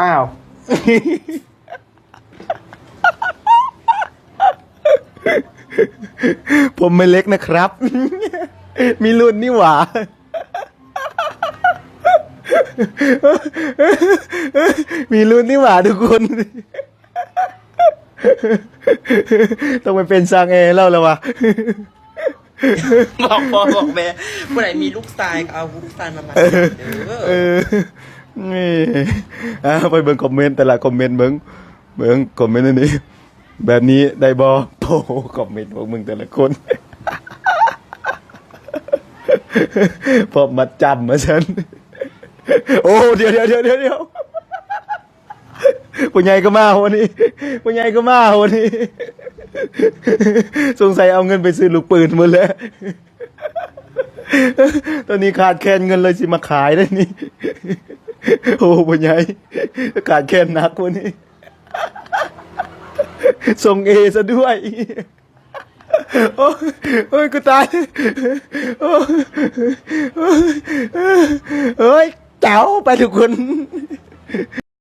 ອ້າວ ຜົມແມ່ເຫຼັກນະຄັບ ມີລຸ້ນນີ້ຫວ່າ ມີລຸ້ນນີ້ຫວ່າທຸກຄົນ ຕ້ອງໄປເປັນຊ່າງແອໃຫ້ລາວແລ້ວຫວາ. ບອກພໍ່ບອກແມ່ ຜູ້ໃດມີລູກຊາຍກໍເອົາລູກຊາຍມາໝັ້ນເດີ. ເອີ ນີ້ ອ່າ ໄປເບິ່ງຄອມເມັນແຕ່ລະຄອມເມັນເບິ່ງ ເບິ່ງຄອມເມັນອັນນີ້ ແບບນີ້ໄດ້ບໍ່? ໂອ້ ຄອມເມັນພວກມຶງແຕ່ລະຄົນ ພ້ອມມັດຈຳວ່າຊັ້ນ. ໂອ້ ດຽວໆໆໆ ຜູ້ໃຫຍ່ກໍມາໂຫນີ້ ຜູ້ໃຫຍ່ກໍມາໂຫນີ້ ສົງໄສເອົາເງິນໄປຊື້ລູກປືນໝົດແລ້ວ. ຕອນນີ້ຂາດແຄນເງິນເລີຍ ຊິມາຂາຍໄດ້ນີ້. ໂອ້ ພໍ່ໃຫຍ່ ຂາດແຄນໜັກກວ່ານີ້ ສົ່ງເອຊະດ້ວຍ. ໂອ້ຍ ໂອ້ຍ ກູຕາຍ ໂອ້ຍ ໂອ້ຍ ເຈົ້າ ໄປທຸກຄົນ.